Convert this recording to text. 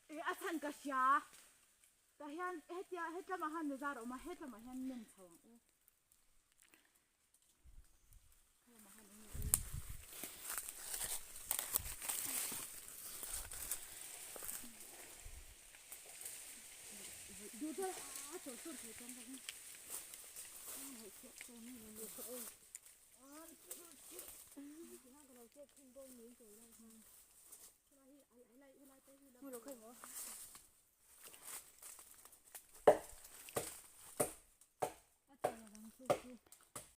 E a chhan ka hria tah hian hetia hetlamah hian bazar a awm a hetlamah hian nem chho ang u.